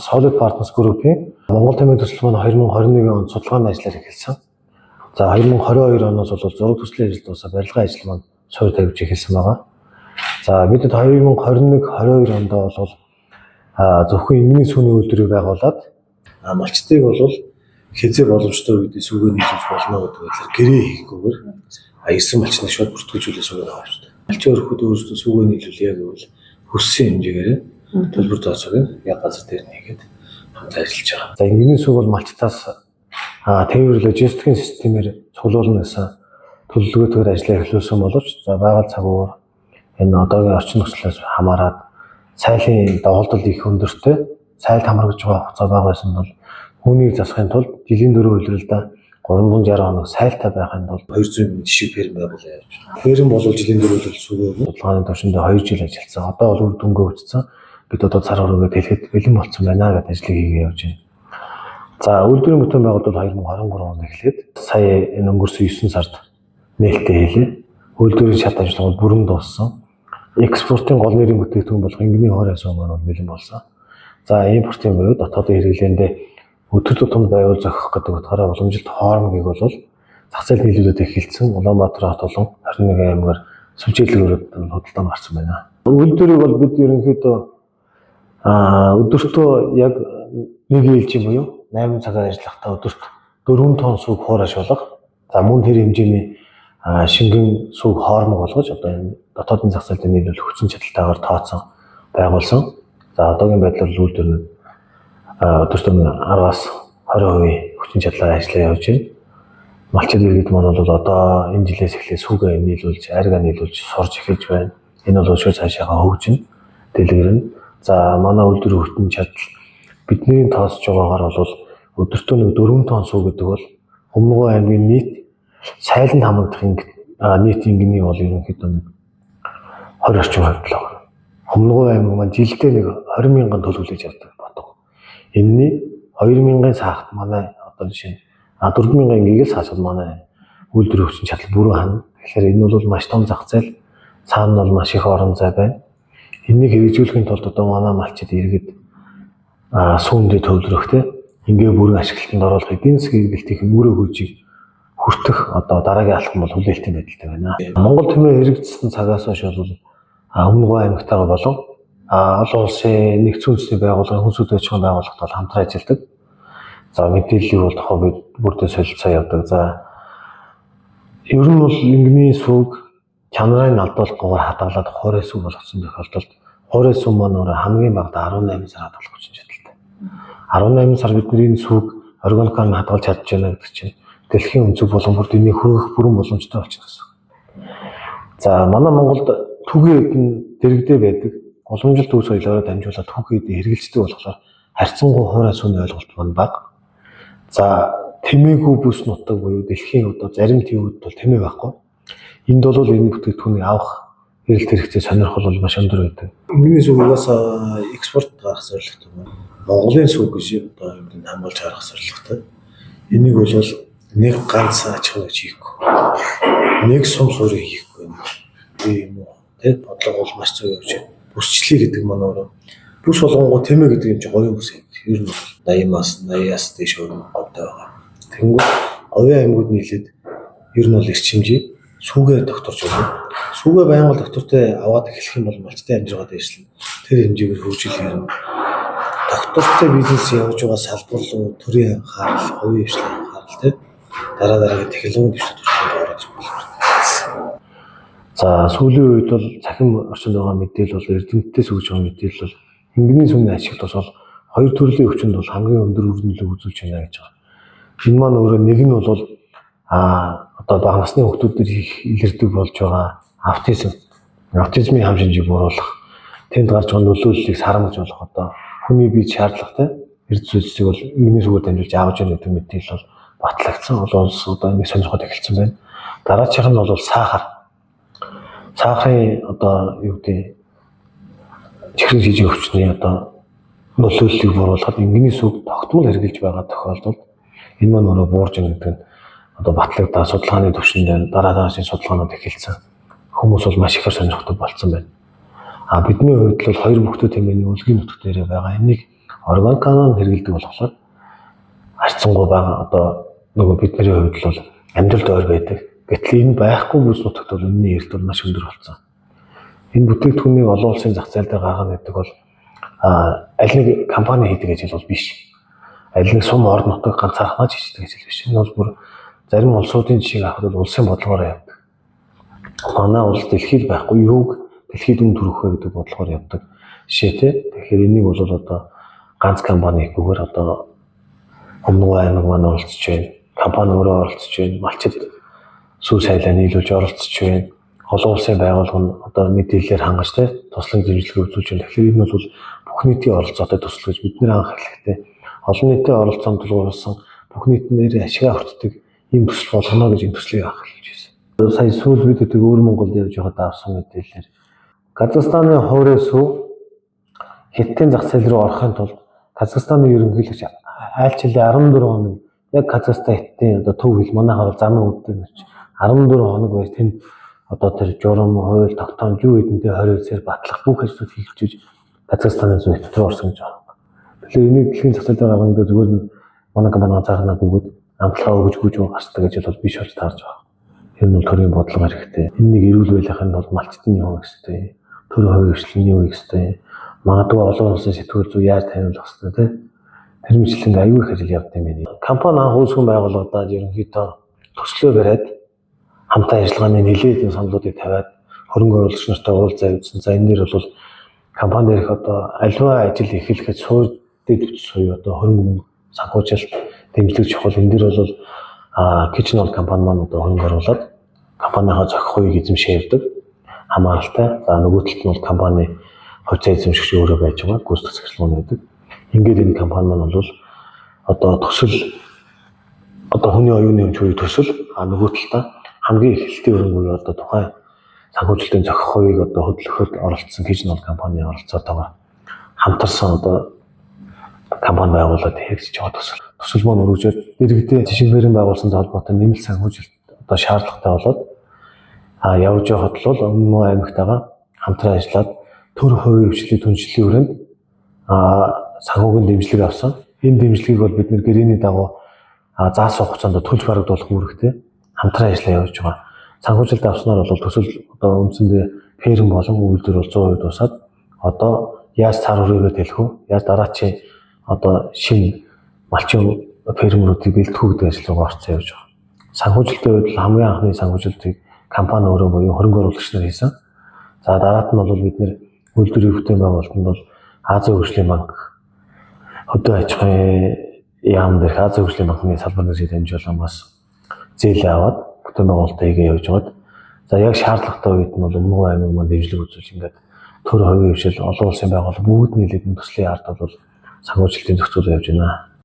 Solid Partners Group-ийн Монгол Тэмээ төсөл маань 2021 онд судалгааны ажлаар эхэлсэн. За, 2022 оноос бол зураг төслийн ажил дуусаад, барилгын ажил маань суурь тавьж эхэлсэн байгаа. За, бидэд 2021 22 онд бол зөвхөн энгийн сүүний үйлдвэрийг байгуулад малчдыг бол хэзээ боломжтой үед сүүгээ нийлүүлж болно гэдэг байдлаар гэрээ хийхгүйгээр 9 малчныг шууд бүртгүүлжүүлээ сүүгээ авчихдаг. Малчин өрхөд өөрсдөө сүүгээ нийлүүлье гэвэл хүссэн хэмжээгээр төлбөр тооцоог нь яг газар дээр нэгээд хамт ажиллаж байгаа. За, энгийн сүүг бол малчтаас тээвэр логистикийн системээр цуглуулна гэсэн төлөвлөгөөтэйгээр ажиллаа эхлүүлсэн боловч, за, байгаль цаг уур, энэ одоогийн орчин нөхцлөөс хамаарат цайлын доголдол их өндөртэй, цайлд хамрагдж байгаа хугацаа бага байсан бол үүнийг засахын тулд жилийн дөрөв улиралдаа 360 хоног сайлтай байхын тулд 200 жишиг ферм байгуулаа явж байна. Ферм бол жилийн дөрөв улирал сүүгээ судалгааны төвшөндөө 2 жил ажилласан. Одоо бол үр дүнгээ үзсэн. Бид одоо цар хүрээгээ тэлэхэд бэлэн болсон байна гэдээ ажлыг хийгээ явж байна. За, үйлдвэрийн бүтээн байгуулалт 2023 онд эхлээд сая энэ өнгөрсөн 9 сард нээлттэй хийлээ. Үйлдвэрийн шат ажиллагаа бүрэн дууссан. Экспортын гол нэрийн бүтээгдэхүүн болох энгэний хуурай суу маань бол бэлэн болсон. За, импортын буюу дотоодын хэрэглээндээ өдөр тутамд байвал зохих гэдэг утгаараа уламжилт хоормгийг бол зах зээл нийлүүлээд эхэлсэн. Улаанбаатар хот болон 21 аймгаар сүлжээлгээр худалдаанд гарсан байна. Үйлдвэрийг бол бид ерөнхийдөө өдөртөө яг нэг ээлжийн буюу 8 цагаар ажиллахдаа өдөрт 4 тонн сүг хуурай шулах. За, мөн тэр хэмжээний шингэн сүг хоормог болгож одоо энэ дотоодын зах зээлд нийлүүлэх хүчин чадалтайгаар тооцсон байгуулсан. За, одоогийн байдлаар үйлдвэр нь өдөртөө 10-аас 20% хүчин чадлаар ажиллаа явж байна. Малчид иргэд маань бол одоо энэ жилээс эхлээд сүгээ нийлүүлж, аргаа нийлүүлж сурж эхэлж байна. Энэ бол өшөө цаашаагаа хөгжинэ, дэлгэрнэ. За, манай үйлдвэрийн хүчин чадал бидний тооцож байгаагаар бол өдөртөө нэг 4 тонн сүү гэдэг бол Өмнөгөө аймгийн нийт сайланд хамрагдах нийт энгэний бол ерөнхийдөө нэг 20 орчим хувьд л байна. Өмнөгөө аймаг маань жилдээ нэг 20 мянган төл хүлээж авдаг бодго. Энэний 2 мянган саахт манай одоо жишээ нь 4 мянган энгийг л саачвал манай үйлдвэрийн хүчин чадал бүрэн хана. Тэгэхээр энэ бол маш том зах зээл. Цаана нь бол маш их орон зай байна. Энийг хэрэгжүүлэхийн тулд одоо манай малчид иргэд сүүндээ төвлөрөхтэй, ингээ бүрэн ашиглалтанд оруулах, эдийн засгийн эргэлтийн үр өгөөжийг хүртэх одоо дараагийн алхам бол хүлээлтийн байдалтай байна. Монгол Тэмээ хэрэгжсэн цагаас хойш бол Өмнө Говь аймагтайгаа болон олон улсын нэгдсэн үндэсний байгууллагын хүнс хөдөө аж ахуйн байгууллагт бол хамтран ажилладаг. За, мэдээллийг бол тухай бид бүрдээ солилцоо явдаг. За, ер нь бол энгэний сүг чанарын алдуулахгүйгээр хадгалаад хуурай сүг болгосон тохиолдолд хуурай сүг маань өөрөө хамгийн багадаа 18 сар хадгалах хүчин чадалтай. 18 сар бидний энэ сүг органикаар нь хадгалж чадж байна гэдэг чинь дэлхийн өнцөг болон бүрд энийг хүргэх бүрэн боломжтой болчихно гэсэн. За, манай Монголд түүхийн эд нь дэргэдээ байдаг. Уламжлалт төв соёлоороо дамжуулаад түүхийн эдийг хэрэгжилдэг болохоор харьцангуй хуурай сүний ойлголт маань бага. За, тэмээгүй бүс нутаг буюу дэлхийн одоо зарим тивүүд бол тэмээ байхгүй. Энд бол энэ бүтээгдэхүүнийг авах эрэлт хэрэгцээ, сонирхол бол маш өндөр байдаг. Энэний сүг угаасаа экспорт гаргах зорилготой. Монголын сүг гэж одоо юмд хамгаалж гаргах зорилготой. Энийг бол нэг ганц аж ахуй гэж хийхгүй. Нэг сум суурийг хийхгүй. Би юм уу? Тэ, бодлого бол маш зөв явж байна. Бүсчлээ гэдэг маань өөрөө бүс болгонгоо тэмээ гэдэг юм чинь говийн бүс юм. Ер нь бол 80-аас 80-аас дээш хувь говьтой байгаа. Тэнгүүд говийн аймагуд нийлээд ер нь бол эрчимжий сүүгээ докторч өгнө. Сүүгээ байнга доктортой аваад эхлэх юм бол малчтай амжиргаа дээшлэн. Тэр хэмжээгээр хөгжил ирнэ. Доктортой бизнес явж байгаа салбар руу төрийн анхаарал, хувийн хвшлийн анхаарал, тэ, дараа дараагийн технологийн дэвшлүүд хүртэл ороод ирэх боломжтой. За, сүүлийн үед бол цахим орчинд байгаа мэдээлэл бол эрдэмтдээс өгж байгаа мэдээлэл бол энгэний сүмний ашиг тус бол хоёр төрлийн өвчнөд бол хамгийн өндөр үр нөлөө үзүүлж байна гэж байгаа. Энэ маань өөрөө нэг нь бол одоо бага насны хүүхдүүд их илэрдэг болж байгаа аутизм, аутизмын хам шинжийг бууруулах, тэнд гарч байгаа нөлөөллийг сарамжуулах, одоо хүний бие шаардлагатай эрдэс зүйлсийг бол энэний сүгээр дамжуулж авч яах гэдэг мэдээлэл бол батлагдсан. Олон улс одоо энийг сонирхоод эхэлсэн байна. Дараачих нь бол сахар. Сахарын одоо юу гэдэг чихрийн жижиг өвчний одоо нөлөөллийг бууруулахад энэний сүг тогтмол хэрэгжилж байгаа тохиолдолд энэ маань өөрөө буурж ийн гэдэг нь одоо батлагдаа судалгааны түвшинд байна. Дараа дараагийн судалгаанууд эхэлсэн. Хүмүүс бол маш ихээр сонирхдаг болцсон байна. А бидний хувьд бол хоёр бүхтэй тэмээний үлгийн нутг дээрээ байгаа. Энийг Органикаар хэрэглэдэг болохоор харьцангуй бага одоо нөгөө бидний хувьд л бол амьдралд ойр байдаг. Гэтэл энэ байхгүй бүс нутагт бол үнний эрэлт бол маш өндөр болсон. Энэ бүтээгдэхүүнийг олон улсын зах зээл дээр гаргана гэдэг бол аль нэг компани хийдэг ажил бол биш. Аль нэг сум орон нутаг ганцаархнаа ч хийдэг ажил биш. Энэ бол бүр зарим улсуудын жишээг авахад бол улсын бодлогоор явдаг. Манай улс дэлхийд байхгүй юуг дэлхийд үн төрөх вэ гэдэг бодлогоор явдаг жишээтэй. Тэгэхээр энийг бол одоо ганц компани хийхгүйгээр одоо Өмнө аймаг маань оролцож байна. Компани өөрөө оролцож байна. Малчид сүү сайлаа нийлүүлж оролцож байна. Олон улсын байгууллага нь одоо мэдээлэлээр хангаж те туслан дэмжлэг үзүүлж байна. Тэгэхээр энэ бол бүх нийтийн оролцоотой төсөл гэж бид нэр анх эхлэхдээ олон нийтийн оролцоонд тулгуурласан бүх нийтнээр ашигаа хүртдэг ийм төсөл болгоно гэж энэ төслийг анх эхэлж байсан. Сая сүүл бид гэдэг өвөр Монголд явж байхад авсан мэдээлэлээр Казахстаны хуурай сүү Хятадын зах зээл рүү орохын тулд Казахстаны ерөнхийлөгч айлчлалын 14 хоног яг Казахстан Хятадын одоо төв хил манайхаар бол замын үүдтэй нэрч 14 хоног байж тэнд одоо тэр журам, хууль, тогтоомж юу гэдэнтэй 20 үзээр батлах бүх ажлууд хийгдэж Казахстаны зүй Хятад руу орсон гэж байна. Тэгэхээр энийг дэлхийн зах зээл дээр гаргана зүгээр нь манай компани ганцаархнаа бөгөөд амтлагаа өгж гүйж гарчдаг гэж бол биш болж таарж байгаа. Тэр нь бол төрийн бодлого хэрэгтэй. Энэ нэг эрүүл байхын тулд малчт нь юу хийх ёстой, төр хувийн хвшлэн юу хийх ёстой, магадгүй олон улсын сэтгүүл зүй яаж таниулах ёстой те. Тэр мэтлэнг аюул их ажил явд юм байна. Компани анх үүсгэн байгуулагдаад ерөнхийдөө төслөө бариад хамтаа ажиллагааны нэлээд саналуудыг тавиад хөрөнгө оруулагч нартай уулзаа явуулсан. За энэ нэр бол компани дээрх одоо аливаа ажил эхлэхэд суур дэд бүтц буюу одоо хөрөнгө санхүүжилт дэмжлэг чухал. Энэ дэр бол Kitchen All компани маань одоо хөрөнгө оруулаад компанийнхаа зохих хувийг эзэмшээ явдаг хамааралтай. За нөгөө талд нь бол компани хувьцаа эзэмшигч өөрөө байж байгаа гүйцэтгэх захирал байдаг. Ингээд энэ компани маань бол одоо төсөл одоо хүний оюуны өмч буюу төсөл нөгөө талдаа хамгийн эхлэлтийн хөрөнгө буюу одоо тухайн санхүүжилтийн зохих хувийг одоо хөдлөхөд оролцсон Kitchen All компани оролцоотойгоор хамтарсан одоо компани байгуулад хэрэгжиж байгаа төсөл. Төсөл маань өргөжөөд иргэдээ жишг ферм байгуулсан холбоотой нэмэлт санхүүжилт одоо шаардлагатай болоод явж байхад бол Өмнө аймагтайгаа хамтран ажиллаад төр хувийн хвшлийн түншлэлийн хүрээнд санхүүгийн дэмжлэг авсан. Энэ дэмжлэгийг бол бид нэр гэрээний дагуу заасан хугацаанд төлж барагдуулах үүрэгтэй хамтран ажиллаа явуулж байгаа. Санхүүжилт авснаар бол төсөл одоо үндсэндээ ферм болон үйлдвэр бол 100% дуусаад одоо яаж цар хүрээгээ тэлэх вэ? Яаж дараачийн одоо шинэ малчин фермерүүдийг бэлтгэх гэдэг ажил руу орцсон явж байгаа. Санхүүжилтийн хувьд хамгийн анхны санхүүжилтийг компани өөрөө буюу хөрөнгө оруулагч нар хийсэн. За дараад нь бол бид нэр үйлдвэрийн бүтээн байгуулалтанд бол Азийн хөгжлийн банк хөдөө аж ахуйн яам дээрх Азийн хөгжлийн банкны салбар нэрийг дамжуулан бас зээл аваад бүтээн байгуулалтаа хийгээ явж байгаад за яг шаардлагатай үед нь бол Өмнө аймаг маань дэмжлэг үзүүлж ингээд төр хувийн хвшил олон улсын байгууллага бүгд нийлээд энэ төслийн ард бол санхүүжилтийн зохицуулалт явж байна.